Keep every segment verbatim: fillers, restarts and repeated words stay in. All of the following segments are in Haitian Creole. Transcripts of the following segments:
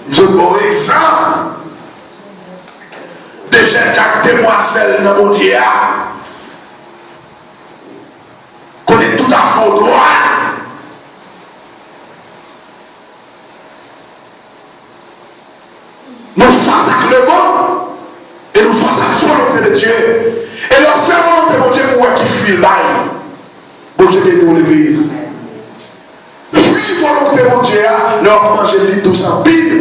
M sot ba w egzanp de jèn jak demwazèl nan Bondye a, kote tout afè w dwat. Nou fas ak lemonn e nou fas ak volonte de Dye. E lè w fè volonte Bondye, ou wè ki fwi l bay. Bondye beni w, legliz. Fwi volonte Bondye a, lè w ap manje l, li dous anpil,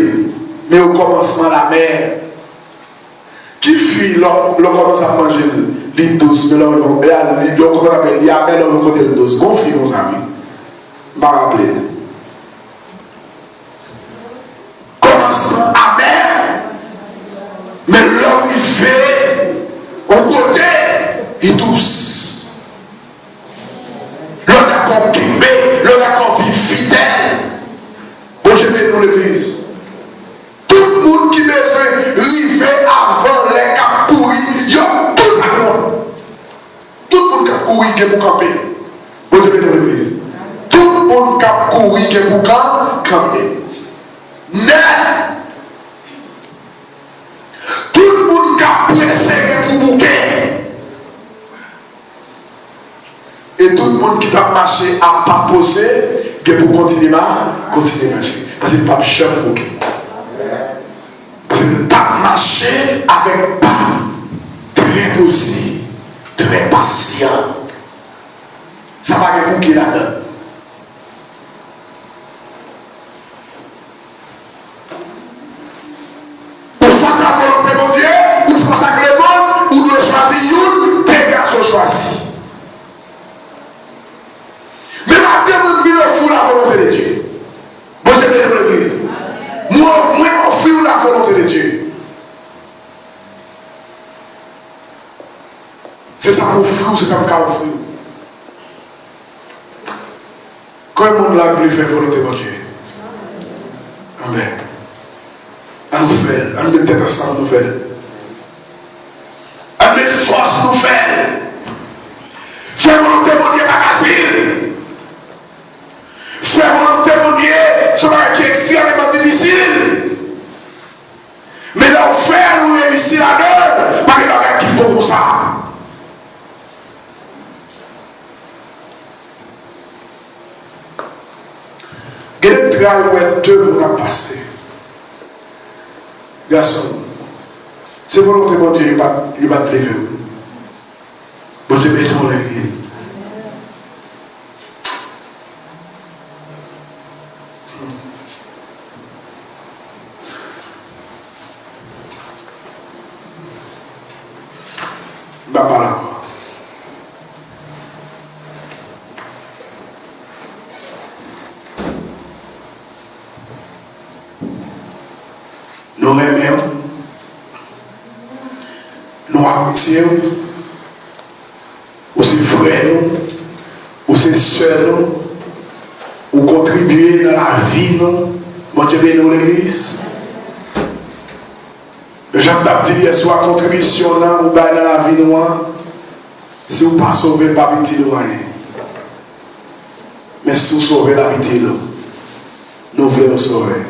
men okòmansman l amè. Ki fwi, lè w, lè w kòmanse ap manje l, li dous, men lè w, lè w, lè w kòmanse ap manje l, li amè, lè w kote l dous. Gon fwi konsa, wi. M pa raple l. Kòmansman amè, men lè w rive yon kote, li dous. Lè w dakò kenbe, lè w dakò viv fidèl, Bondye beni w, legliz. Tout moun ki bezwen rive avan lè k ap kouri, yo tout ap wont. Tout moun k ap kouri gen pou kanpe. Bondye beni w, legliz. Tout moun k ap kouri gen pou kan-, kanpe. Nèt. Tout moun k ap prese gen pou bouke. E tout moun ki t ap mache apa poze gen pou kontinye ma-, kontinye mache. Paske l p ap janm bouke. Paske l t ap mache avèk pa trè poze, trè pasyan. Sa pa gen bouke ladan l. Ou fas a volonte Bondye, ou fas ak lemonn, ou dwe chwazi youn, degaje w chwazi. Men pa de moun vin ofri w la volonté de Dieu. Bondye beni w, legliz. Mwen, mwen ofri w la volonté de Dieu. Se sa m ofri w, se sa m ka ofri w. Konbyen moun la k vle fè volonte Bondye? Amèn. Ann nou fè l. Ann met tèt ansanm nou fè l. Ann met fòs nou fè l. Fè volonte Bondye pa fasil. Fè volonte Bondye se yon bagay ki ekstrèmeman difisil. Men lè w fè l, ou reyisi ladan l. Pa gen bagay ki bon konsa. Gen de tray ou wè de moun ap pase. Gason, se volonte Bondye yo pa t, yo pa t vle fè w. Bondye beni w, legliz. M pa pale ankò. Nou renmen w. Nou apresye w. Ou se frè nou. Ou se sè nou. Ou kontribye nan lavi nou. Bondye beni w, legliz. Jan m t ap di l yè swa, kontribisyon nan ou bay nan lavi nou an, si w pa sove, l p ap itil ou anyen. Men si w sove, l ap itil ou. Nou vle w sove.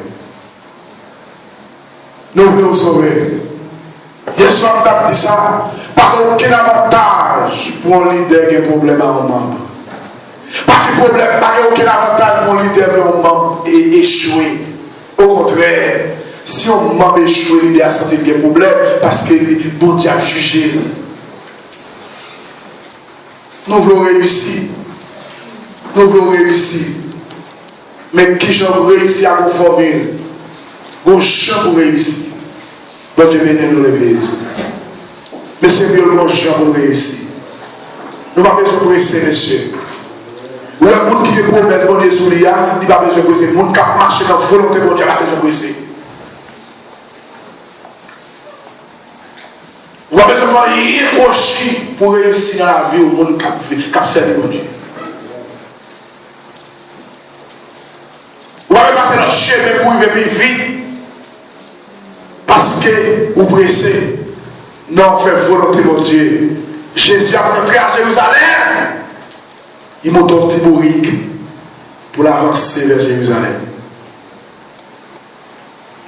Nou vle w sove. Yè swa m t ap di sa, pa gen okenn avantaj pou yon lidè gen pwoblèm ak yon manm. Pa gen pwoblèm, pa gen okenn avantaj pou yon lidè vle yon manm e-, echwe. Okontrè, si yon manm echwe, lidè a santi l gen pwoblèm, paske li, Bondye ap jije l. Nou vle w reyisi. Nou vle w reyisi. Men kijan pou reyisi a gon fòmil. Gon jan pou reyisi. Bondye beni nou, legliz. Mesye Biol, gon jan pou nou reyisi. Nou pa bezwen prese, mesye. Ou wè moun ki gen pwomès Bondye sou li a, li pa bezwen prese. Moun k ap mache nan volonte Bondye a pa bezwen prese. Ou pa bezwen fè anyen kwochi pou reyisi nan lavi w, moun k ap vi-, k ap sèvi Bondye. Ou pa bezwen pase lòt chemen pou rive pi vit. Paske ou prese. Non, fè volonte Bondye. Jezi ap rantre a Jerizalèm. Li monte yon ti bourik pou l avanse vè Jerizalèm.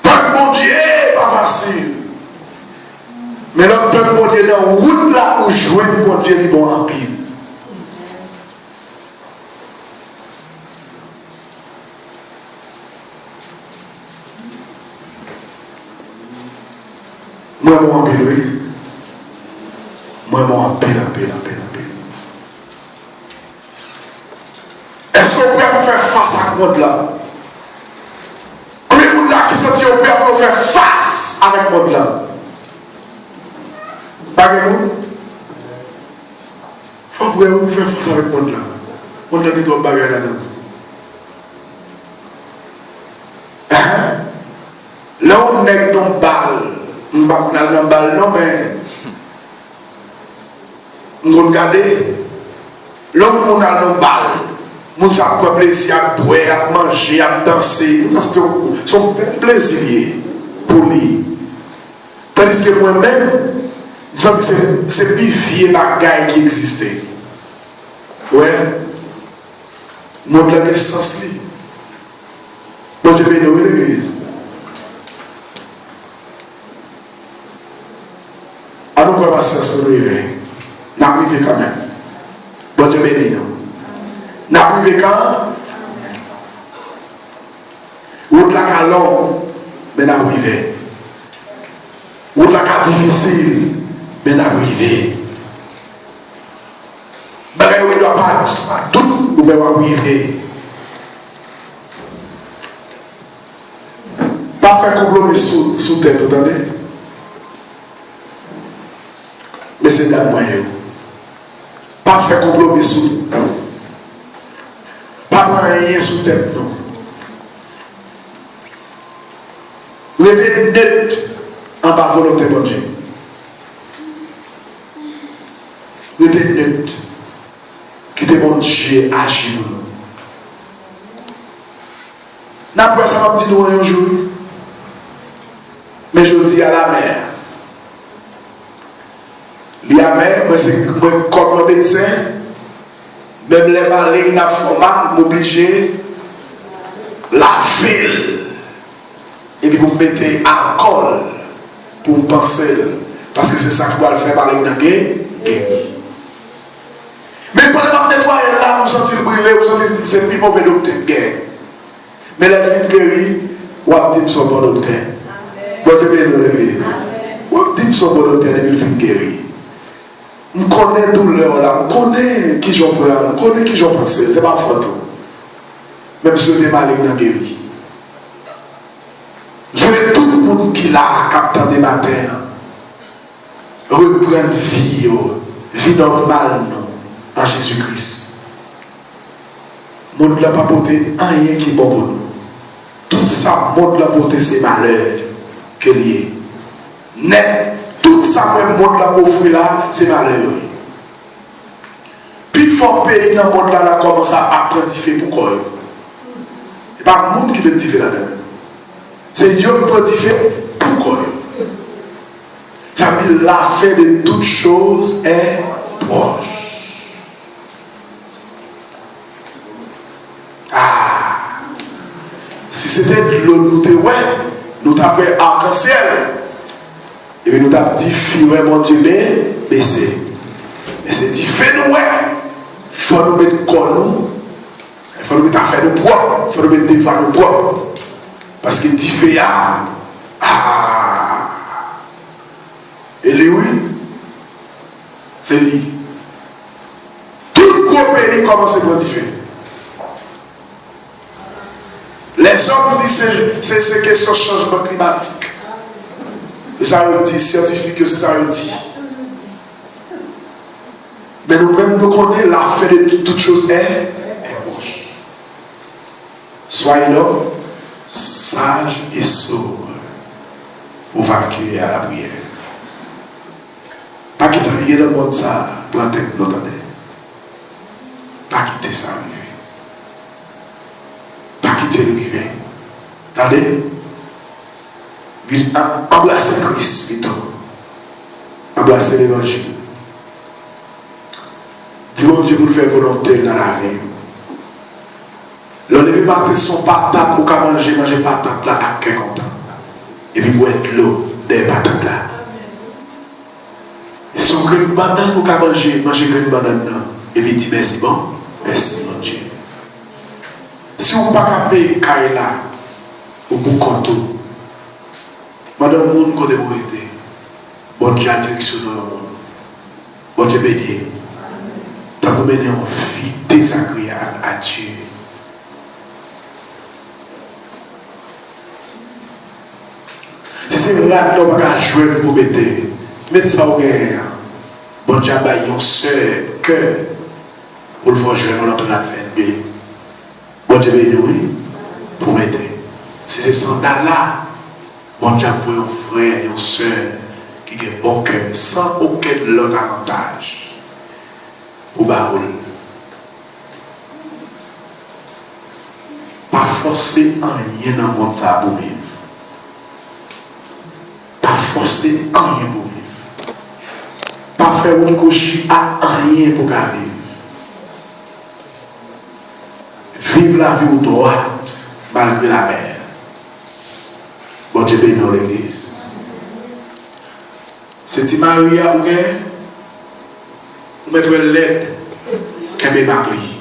Tan Bondye nan wout la pou jwenn Bondye li bon anpil. Mwen bon anpil wi. Mwen bon anpil, anpil, anpil, anpil. Èske w prè pou fè fas ak mond lan? Konbyen moun la ki santi yo prè pou yo fè fas avèk mond lan? Pa gen moun? Fò w prè pou fè fas avèk mond lan. Mond lan gen twòp bagay ladan. Lè yon nèg nan bal, m pa konn al nan bal non, men m konn gade. Lè yon moun al nan bal, moun sa ap pran plezi, ap bwè, ap manje, ap danse. Paske se yon bèl plezi li ye pou li. Tandiske mwen menm, m santi se, se pi vye bagay ki egziste. Wè, mond lan gen sans li. Bondye beni w, wi, legliz. An nou pran pasyans pou nou rive. N ap rive kanmenm. Bondye beni nou. N ap rive kanmenm. Wout la ka long, men n ap rive. Wout la ka difisil, men n ap rive. Bagay yo gendwa pa, pa dout, ou men w ap rive. Pa fè konpwomi sou, sou tèt ou, tande. Mesye dam mwen yo, pa fè konpwomi sou tèt nou. Pa pran anyen sou tèt nou. Rete net anba volonte Bondye. Rete net. Kite Bondye aji pou nou. N ap wè sa m ap di nou an yon jou. Men jodi a l amè. Li amè, mwen se, mwen kòm yon medsen, menm lè maleng ap fè w mal, m oblije lave l. Epi pou m mete alkòl pou m panse l. Paske se sa ki pral fè maleng nan ge-, geri. Men pandan m ap netwaye l la, m santi l brile, m santi se pi move doktè k gen. Men lè l fin geri, w ap di m se yon bon doktè. Bondye beni w, legliz. W ap di m se yon bon doktè depi l fin geri. M konnen doulè w la, m konnen kijan w pran l, m konnen kijan w panse l, se pa fòt ou. Men m swete maleng nan geri. M swete tout moun ki la a, k ap tande maten an, reprann vi yo, vi nòmal nou an Jezi Kris. Mond lan pa pote anyen ki bon pou nou. Tout sa mond lan pote se malè ke l ye. Nèt, tout sa menm mond lan ofri la, se malè yo ye. Pifò peyi nan mond la, la kòmanse ap pran dife pou kò yo. E pa moun ki met dife ladan yo. Se yo k pran dife pou kò yo. Sa vle di la fin de toutes choses est proche. Ah! Si se te dlo nou te wè, nou t ap wè akansyèl. Epi nou t ap di firè Bondye be-, bese. Men se dife nou wè. Fò nou met kò nou, fò nou met afè nou pwòp, fò nou met devan nou pwòp. Paske dife a, ah! E li wi, se li. Tout gwo peyi kòmanse pran dife. Lèzòm di se, se, se kesyon chanjman klimatik. Se sa yo di, syantifik yo, se sa yo di. Men nou menm, nou konnen la fin de toutes choses est, est proche. Soyez donc sages et sobres pour vaquer à la prière. Pa kite anyen nan mond sa a pran tèt nou, tande. Pa kite sa rive. Pa kite l rive. Tande? Vin an-, anbrase Kris pito. Anbrase levanjil. Di Bondye pou l fè volonte l nan lavi w. Lè w leve maten, se yon patat ou ka manje, manje patat la ak kè kontan. Epi bwè dlo dèyè patat la. Si w grenn bannann ou ka manje, manje grenn bannann nan. Epi di mèsi, bon, mèsi Bondye. Si w pa ka peye kay la, ou pou kont ou. Mande yon moun kote pou rete. Bondye a direksyone yon moun. Bondye beni. Tankou mennen yon vi dezagreyab a Dye. Si se rad la w pa ka jwenn pou mete, met sa w genyen an. Bondye ap bay yon sè kè pou l fè w jwenn yon lòt rad vennde. Bondye beni w, wi, pou mete. Si se sandal la, Bondye ap voye yon frè, yon sè ki gen bon kè, san okenn lòt avantaj pou ba ou l. Pa fòse anyen nan mond sa a pou viv. Pa fòse anyen pou viv. Pa fè wout kwochi a anyen pou ka viv. Viv lavi w dwat malgre lapè. Bondye beni w, legliz. Se ti mari a ou gen, ou mèt wè l lèd, kenbe m ak li.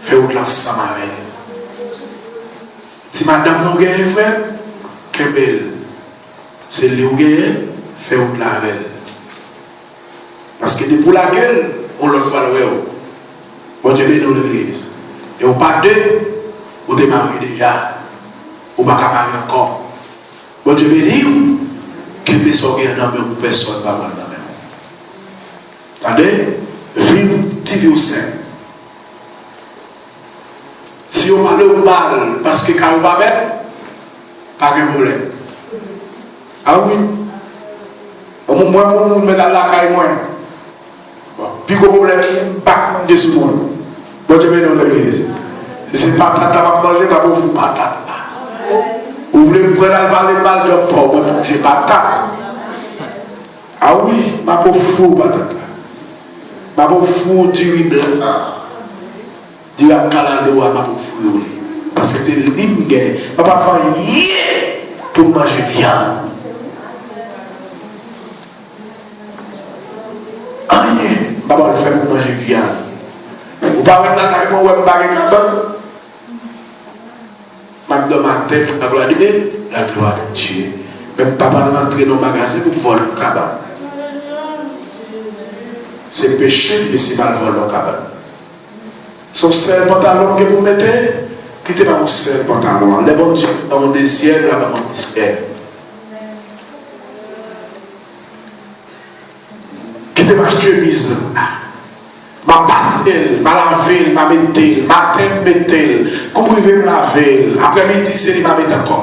Fè wout la ansanm avè l. Ti madanm nan ou genyen, frè m, kenbe l. Se li ou genyen, fè wout la avè l. Paske depi w lage l, yon lòt pral wè w. Bondye beni w, legliz. E w pa de, ou te marye deja. Ou pa ka marye ankò. Bondye beni w. Kenbe sa w genyen nan men w pou pèsonn pa pran l nan men w. Tande? Viv ti vi w senp. Si yo pale w mal paske kay ou pa bèl, pa gen pwoblèm. A wi. Mwen, mwen, mwen mèt al lakay mwen. Bon, pi gwo pwoblèm, m pa manje sou moun. Bondye beni w, legliz. Si se patat la m ap manje, m ap ofri w patat la. Ou vle m pran al pale mal de pa w, mwen manje patat. A wi, m ap ofri w patat la. M ap ofri w diri blan. Diri ak kalalou a, m ap ofri w li. Paske se li m gen. M ap ap fè anyen pou m manje vyann. Anyen m pa pral fè pou manje vyann. Ou pa wè m lakay mwen, ou wè m pa gen kabann? M ap dòmi atè pou laglwa de, laglwa de Dye. Men m pa pral rantre nan yon magazen pou m vòlè yon kabann. Se peche m ye si m al vòlè yon kabann. Se yon sèl pantalon m gen pou m mete, kite m ak yon sèl pantalon. Lè Bondye ban m yon dezyèm, l ap ban m yon dezyèm. Kite m achte chemiz la. M a pase l, m a lave l, m a mete l. Maten m mete l. Kou m rive m lave l. Aprèmidi se li m a mete ankò.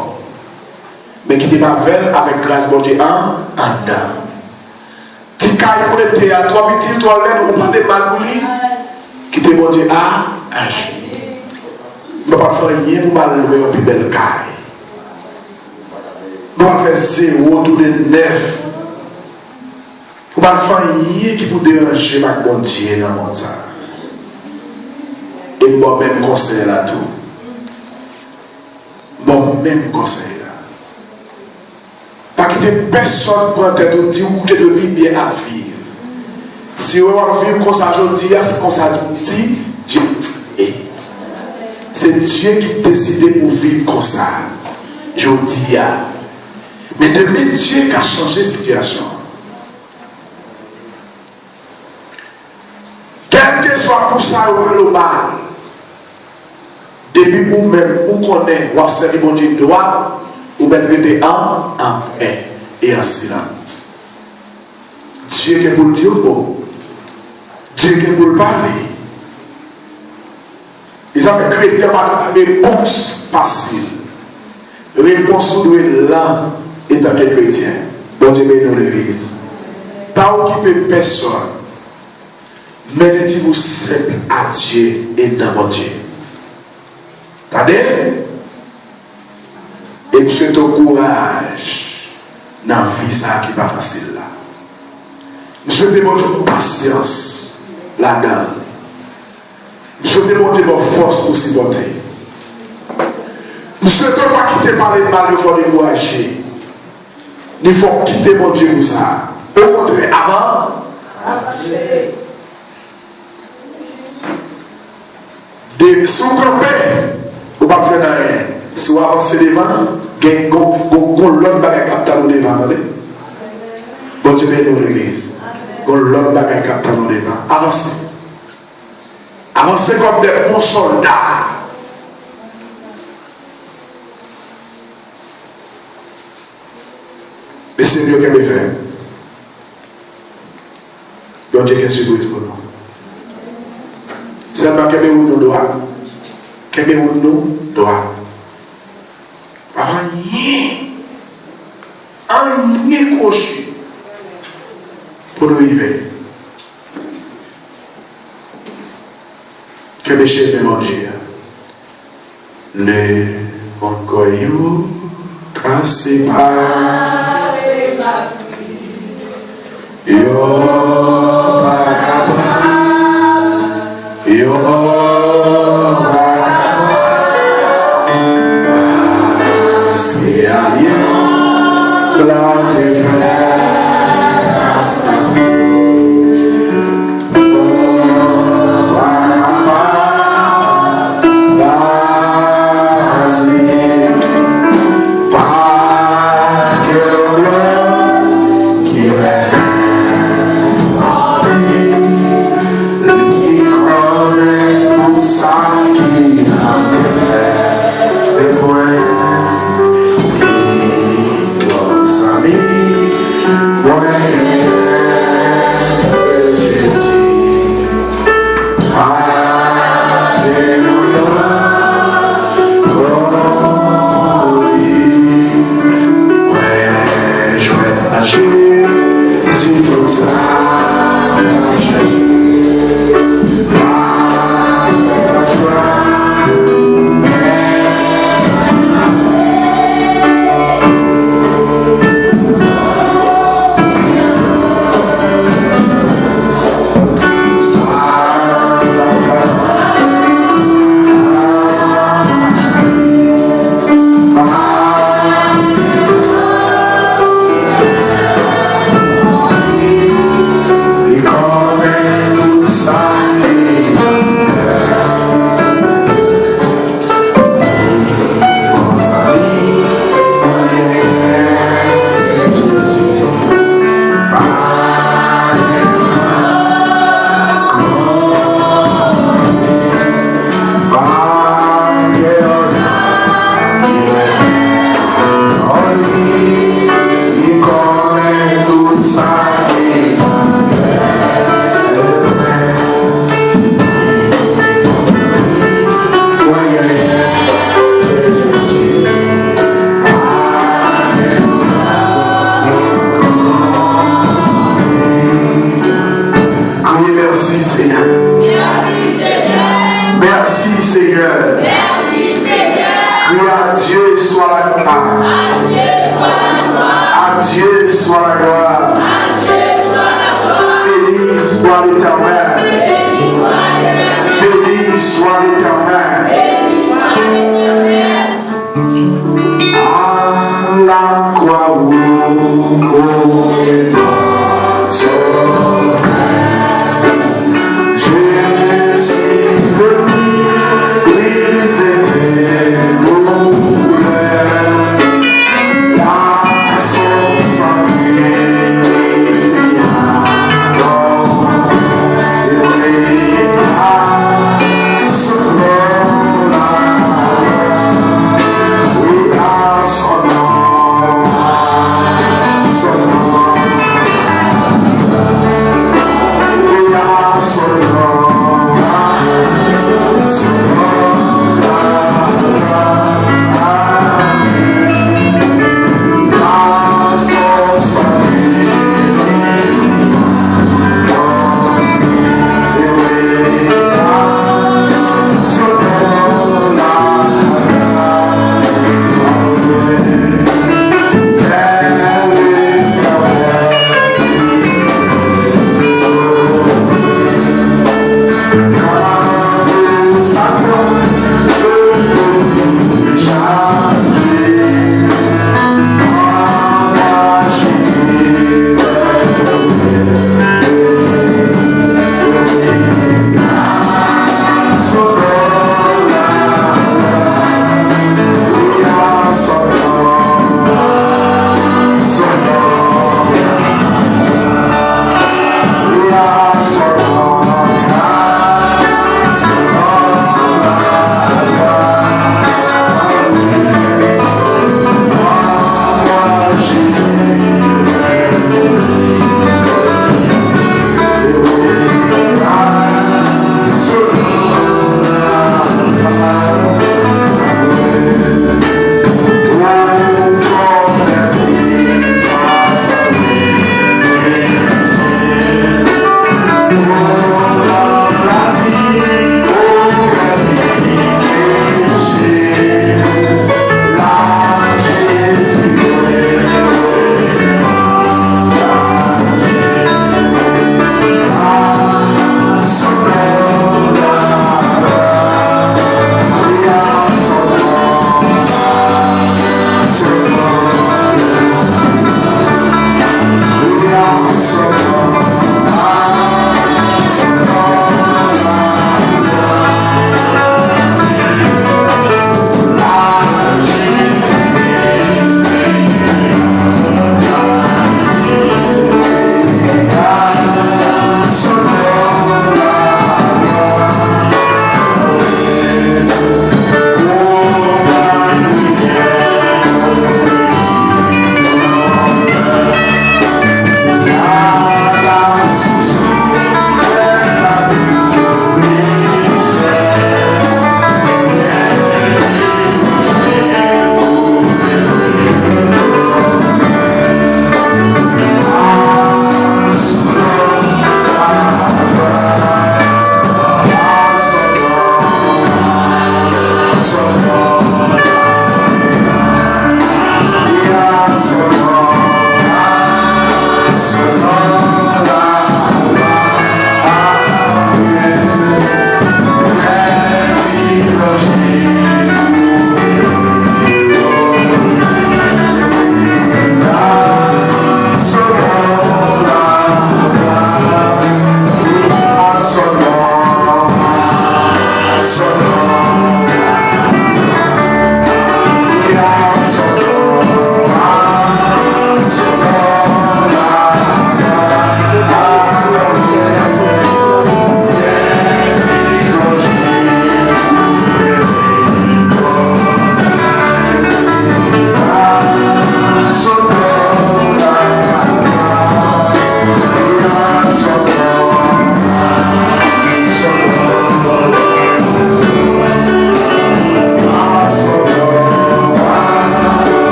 Men kite m avè l avèk gras Bondye an, anndan. Ti kay ou rete a twò piti, twò lèd, ou pale mal pou li. Kite Bondye a aji. M pa pral fè anyen pou m al lwe yon pi bèl kay. M pa pral fè zewo tounen nèf. Ou pa fè anyen ki pou deranje m ak Bondye nan mond sa a. E m ba w menm konsèy la tou. M ba w menm konsèy la. Pa kite pèsonn pran tèt ou, di ou te dwe pi byen ap viv. Si w ap viv konsa jodi a, se konsa Dye di, Dye di. Se Dye ki deside pou viv konsa jodi a. Men demen, Dye ka chanje sitiyasyon an. Kèlkeswa pou sa yo pale w mal, depi ou menm ou konnen w ap sèvi Bondye dwat, ou mèt rete an, an pè e an silans. Dye gen pou l di yon mo. Dye gen pou l pale. E sa fè kretyen pa jwenn repons fasil. Repons ou dwe la etanke kretyen. Bondye beni w, legliz. Pa okipe pèsonn. Mennen ti bout senp a Dye e nan Bondye. Tande? E m swete w kouraj nan vi sa a ki pa fasil la. M swete Bondye ba w pasyans ladan l. M swete Bondye ba w fòs pou sipòte. M swete w pa kite pale mal yo fè w dekouraje. Ni fè w kite Bondye pou sa. Okontrè, avan. De, si w kanpe, ou p ap jwenn anyen. Si w avanse devan, gen gon, gon, gon lòt bagay k ap tann ou devan, tande. Bondye beni w, legliz. Gon lòt bagay k ap tann ou devan. Avanse. Avanse kòm de bon sòlda. Mesye m yo, kenbe fèm. Bondye gen sipriz pou nou. Sèlman kenbe wout nou dwat. Kenbe wout nou dwat. Pa anyen, anyen kwochi pou nou rive. Kenbe chemen Bondye a. Lemonn kò yo kase pa. Yo pa kapab. Yo pa kapab. Paske alyans la te fè. Ou pa kapab pase pa kè blan ki renmen anpil, li konnen pou sa ki anndan mwen. Zanmi mwen, se Jezi. Pa gen yon lòt kòm li. Mwen jwenn nan Jezi tout sa m ap chèche. Kriye, mèsi, Senyè. Mèsi, Senyè. Mèsi, Senyè. Mèsi, Senyè. Kriye, à Dieu soit la gloire. À Dieu soit la gloire. À Dieu soit la gloire. À Dieu soit la gloire. Béni soit l'Éternel. Béni soit l'Éternel. Béni soit l'Éternel. Béni soit l'Éternel. À la croix ou au Seigneur, je me suis remis, brisé mes douleurs. La source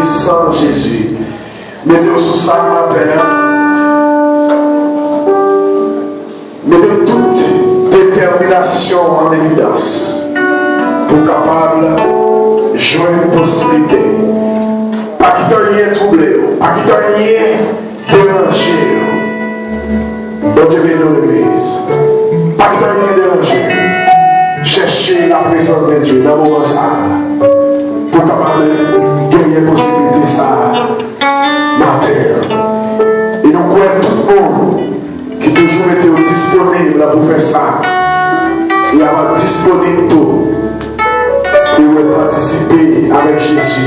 San Jezi. Mete w sou sa maten an. Mete tout detèminasyon an evidans pou w kapab jwenn posiblite. Pa kite anyen twouble w. Pa kite anyen deranje w. Bondye beni w, legliz. Pa kite anyen deranje w. Chèche laprezans de Dye nan moman sa a pou w kapab genyen posiblite sa a maten an. E nou kwè tout moun ki toujou mete yo disponib la pou fè sa, y ap disponib tou pou yo patisipe avèk Jezi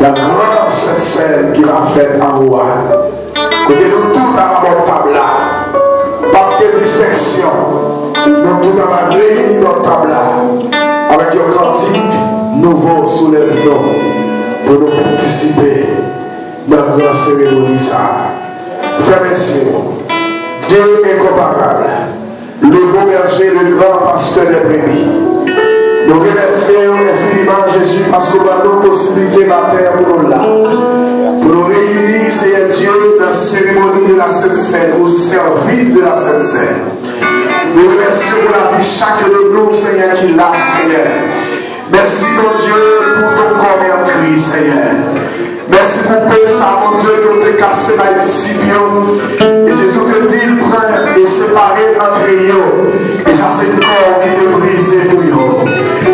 nan gran Sentsèn ki va fèt anwo a, kote nou tout ap bò tab la. P ap gen distenksyon. Nou tout ap reyini bò tab la avèk yon kantik nouvo, soulèv nou pou nou patisipe nan gran seremoni sa a. Frè e sè, Dieu incomparable, le bon berger, le grand pasteur des brebis. Nou remèsye w enfiniman, Jezi, paske w ban nou posiblite maten an pou nou la. Pou nou reyini, Seyè Dye, nan seremoni de la Sent Sèn, o sèvis de la Sent Sèn. Nou remèsye w pou lavi chak de nou, Senyè, ki la, Senyè. Mèsi, Bondye, pou ton kò mètri, Senyè. Mèsi pou pen sa, Bondye, ke w te kase bay disip yo. E Jezi te di, pran e separe antre yo. E sa se kò w ki te brize pou yo.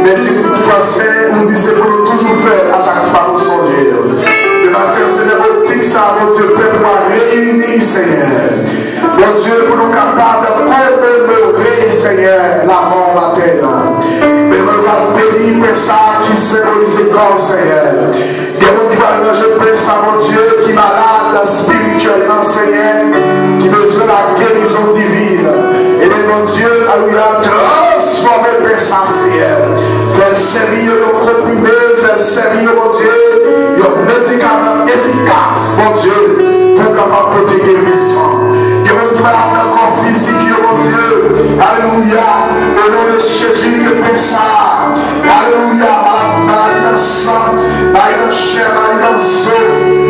Men di nou, Papa Sen, nou di se pou nou toujou fè a chak fwa nou sonje yo. Men maten, Senyè, optik sa, Bondye, pèp ou a reyini, Senyè. Bondye, pou nou kapab komemore, Senyè, lanmò maten an. Men nou va beni pen sa ki senbolize kò w, Senyè. Gen moun ki pral manje pen sa, Bondye, ki malad espirityèlman, Senyè, ki bezwen lagerizon divin. Ebyen, Bondye, alelouya, transfòme pen sa, Senyè. Fè l sèvi yo yon konprime, fè l sèvi yo, Bondye, yon medikaman efikas, Bondye, pou w kapab pote gerizon. Gen moun ki malad nan kò fizik yo, Bondye. Alelouya. O non de Jezi, ke pen sa, alelouya, maladi nan san, maladi nan chè, maladi nan zo,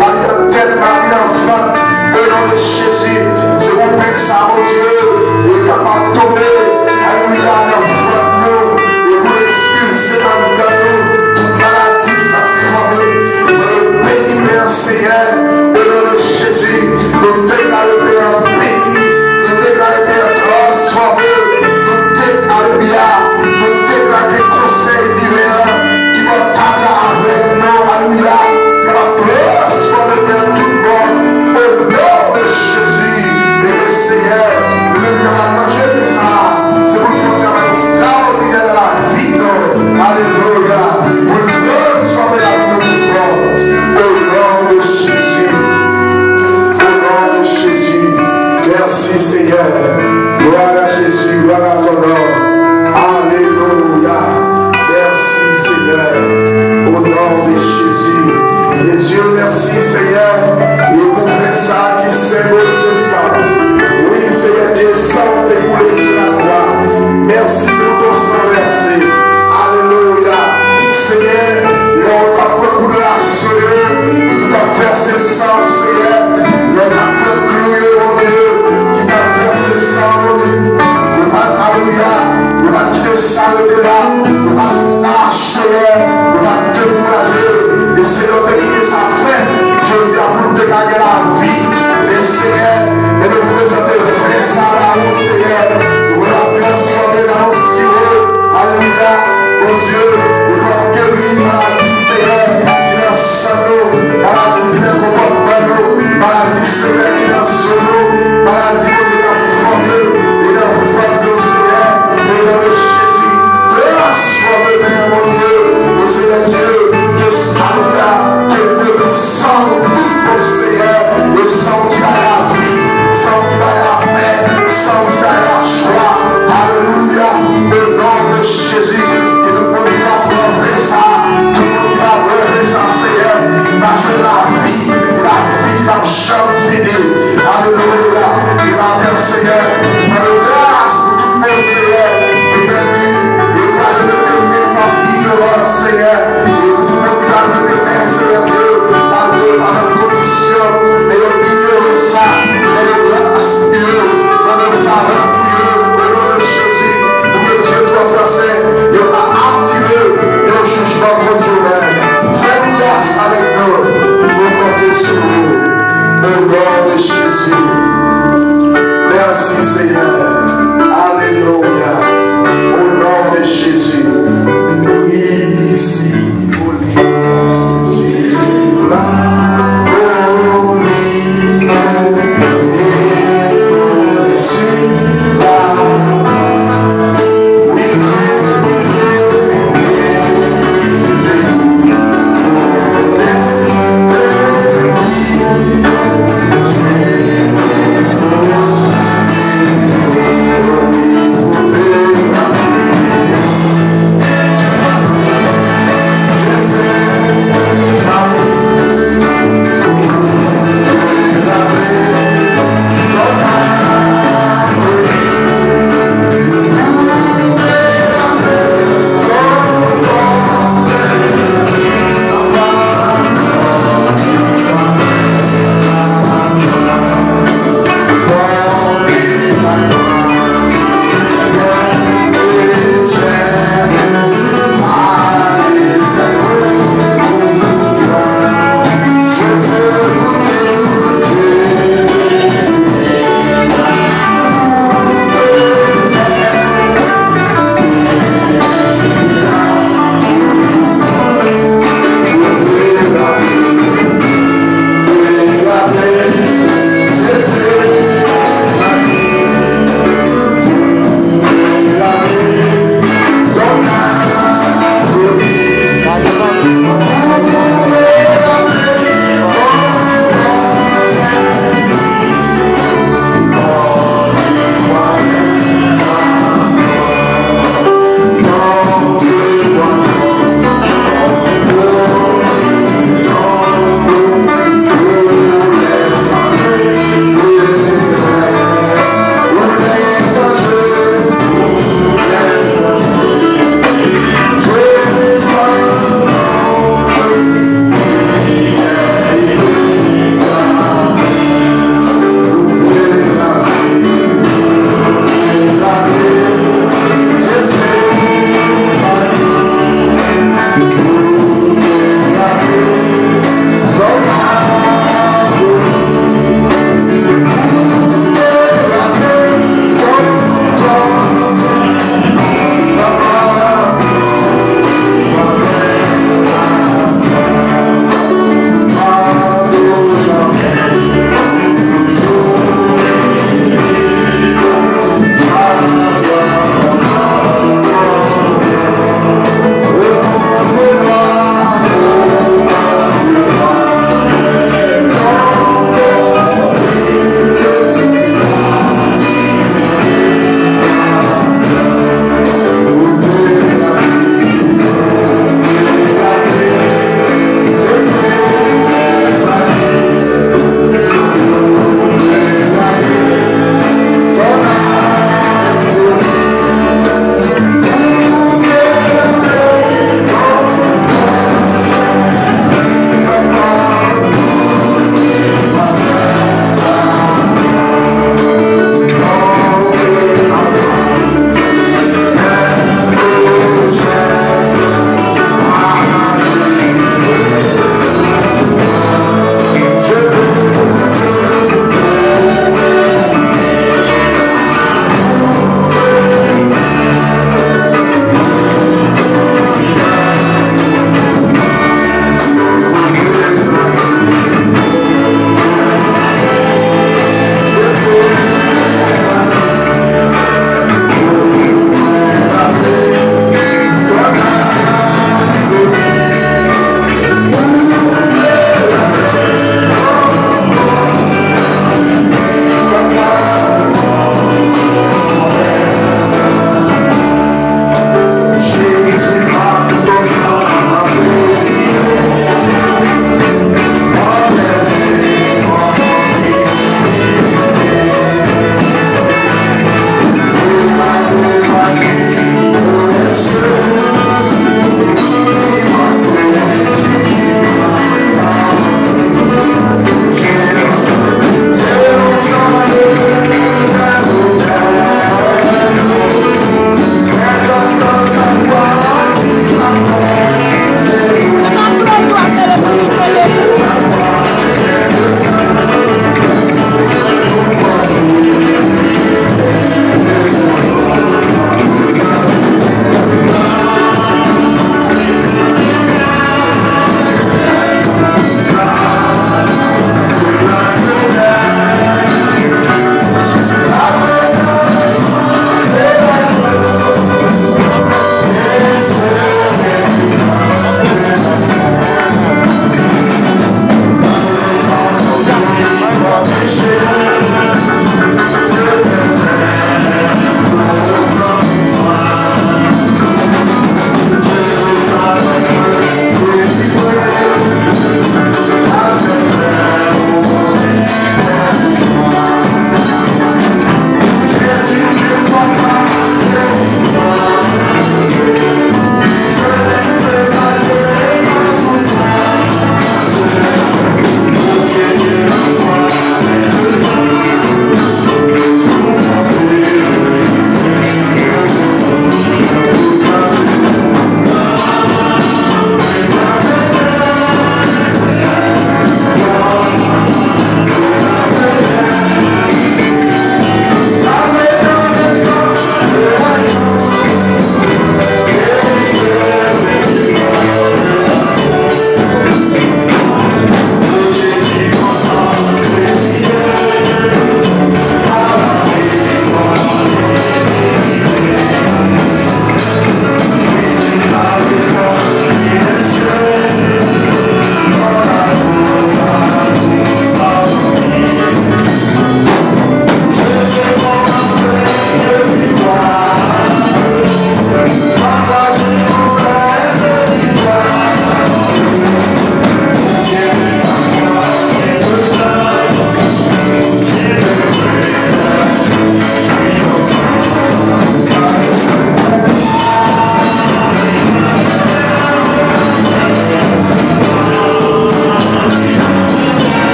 maladi nan tèt, maladi nan vant. O non de Jezi, se pou pen sa, Bondye, e kapab tonbe, alelouya, nan vant nou, e pou l ekspilse anndan nou tout maladi ki t ap fòme. Men nou beni pen an, Senyè, o non de Jezi, nou deklare pen an beni, nou deklare pen an transfòme, nou de-, alelouya, nou deklare konsèy diven an ki pran tab la avèk nou, alelouya, ki va transfòme pen an tout bon, o non de Jezi. E ke Senyè, nou menm k ap manje pen sa, se pou l fè yon travay ekstraòdinè nan lavi nou, alelouya, pou l transfòme lavi nou tout bon, o non de Jezi, o non de Jezi. Mèsi, Senyè. Gloire à Jésus, gloire à ton nom. Alelouya. Mèsi, Senyè. O non de Jezi. E Dye, mèsi, Senyè. E pou pen sa ki senbolize san. Wi, Senyè Dye, san w te koule sou lakwa. Mèsi pou ton san vèse. Alelouya. Senyè, lè w t ap pran kout laso yo, ou t ap vèse san w, Senyè. Lè w t ap pran klou yo, Bondye, ki t ap vèse san w, Bondye. Ou pa t, alelouya, ou pa t kite sa rete la. Ou pa t lage, Senyè, ou pa t dekouraje. E Senyè, w te kite sa fèt. Jodi a, pou nou te ka gen lavi. Men, Senyè, men nou prezante pen sa ba ou, Senyè. Ou ap transfòme nan yon siwo. Alelouya. Bondye, ou ap geri maladi, Senyè, ki nan san nou, maladi ki nan konpòtman nou, maladi, Senyè, ki nan zo nou, maladi, Bondye, k ap fòme e nan vant nou, Senyè, o non de Jezi. Transfòme pen an, Bondye, e Senyè Dye, ke, alelouya, ke depi san w tout bon, Senyè, e san w ki bay lavi, san w ki bay lapè, san w ki bay lajwa. Alelouya. O non de Jezi, ke tout moun ki va pran ven sa, tout moun ki va bwè ven sa, Senyè, va jwenn lavi, lavi ki p ap janm fini. Alelouya. E maten, Senyè, ban nou gras pou tout moun, Senyè, ki pèdi, e pral leve men kont ignorans, Senyè, e pou tout moun ki pral leve men, Senyè Dye, Nom de Jésus. Merci, Seigneur. Alléluia. Au nom de Jésus. Oui, si.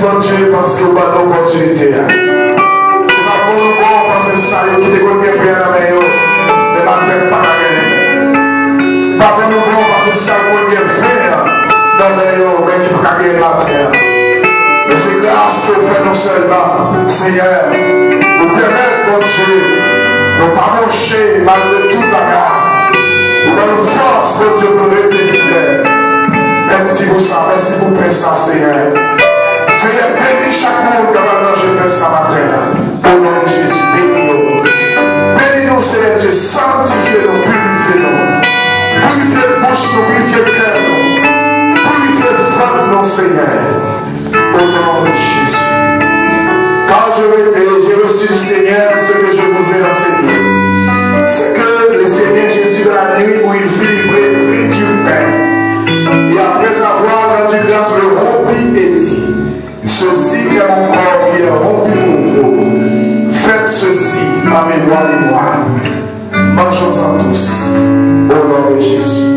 Bondye, paske w ban nou opòtinite a. Se pa bon nou bon, paske sa yo ki te konn gen pen an nan men yo, men maten pa ka genyen. Se pa bon nou bon, paske sa yo konn gen ven an nan men yo, men ki pa ka genyen maten an. Men se gras ke w fè nou sèlman, Senyè. Ou pèmèt, Bondye, nou pa bwonche malgre tout bagay. Ou ban nou fòs, Bondye, pou nou rete fidèl. Mèsi pou sa, mèsi pou pen sa, Senyè. Senyè, beni chak moun k ap al manje pen sa maten an. O non de Jezi, beni yo. Beni nou, Senyè Dye, sanktifye nou, pirifye nou. Pirifye bouch nou, pirifye kè nou. Pirifye vant nou, Senyè. Au nom de Jésus. Car je, j'ai reçu du Seigneur ce que je vous ai enseigné. C'est que le Seigneur Jésus, dans la nuit où il fut livré, prit du pain. Et après avoir rendu grâce, le rompit et dit, ceci est mon corps qui est rompu pour vous. Faites ceci en mémoire de moi. Mangeons-en tous, au nom de Jésus.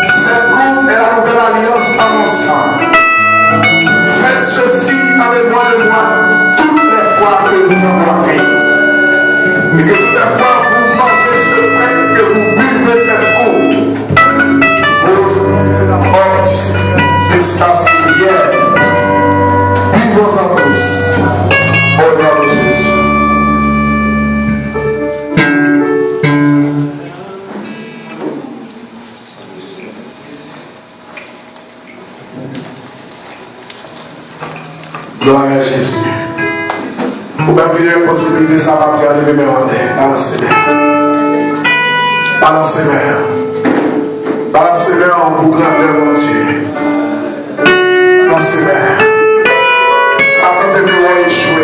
Cette coupe est la nouvelle alliance en mon sang. Faites ceci en mémoire de moi toutes les fois que vous en boirez. Et que toutes les fois que vous mangez ce pain, que vous buvez cette coupe, vous annoncez la mort du Seigneur jusqu'à ce qu'il vienne. Buvons-en tous, au nom de Jésus. Glwa a Jezi. Ou menm ki gen posiblite sa maten an, leve men w atè. Balanse men. Balanse men. Balanse men an pou grandè Bondye. Balanse men. Satan te vle wè w echwe.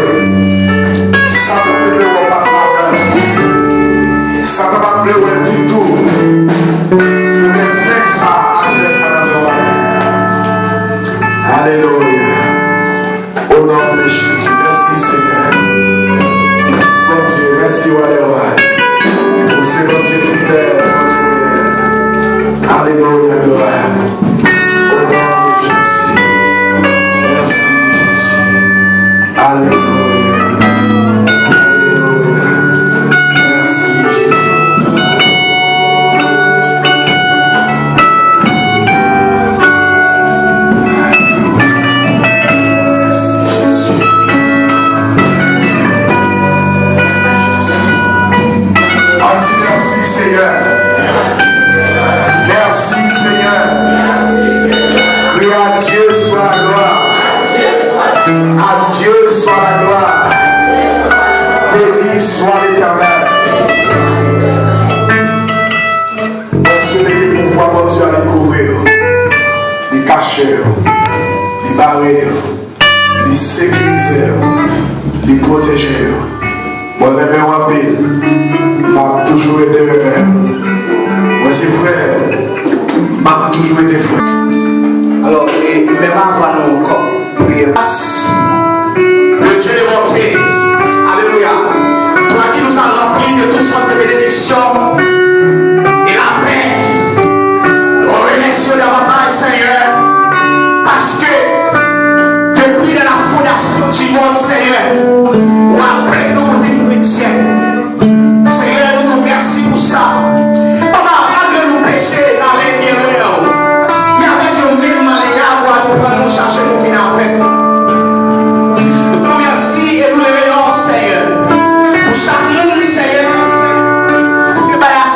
Satan te vle wè w pa t madan. Satan pa t vle wè ditou. Men pen sa ak pen sa nan men w maten an. Alelouya. Au nom de Jésus, mèsi Senyè. Bondye, mèsi Wa dè wa. Ou se Bondye fidèl, Bondye reyèl. Alelouya, glwa. Au nom de Jésus. Mèsi Jezi. Alelouya. Alelouya. Mèsi Jezi. Ann di mèsi, Senyè. Mèsi, Senyè. Criez à Dieu soit la gloire. À Dieu soit la gloire. Béni soit l'Éternel. Mwen swete ke pouvwa Bondye a li kouvri yo, li kache yo, li bare yo, li sekirize yo, li pwoteje yo. Mwen renmen w anpil. M ap toujou rete renmen w. Mwen se frè w. M ap toujou rete frè. Alò, e menm avan nou ankò priye. Le Dieu de bonté. Alléluia. Toi qui nous as remplis de toutes sortes de bénédictions et la paix. Nous remercions davantage, Seigneur, parce que depuis la fondation du monde, Seigneur, ou appelé nous pour vivre chrétiens. Senyè, nou di w mèsi pou sa. Papa, malgre nou peche, n ale byen lwen nan ou. Men avèk yon menm maleng a bwa nou pran, nou chache, nou vin avèk ou. Nou di w mèsi e nou leve non w, Senyè. Pou chak moun, Senyè, ki fè bay ak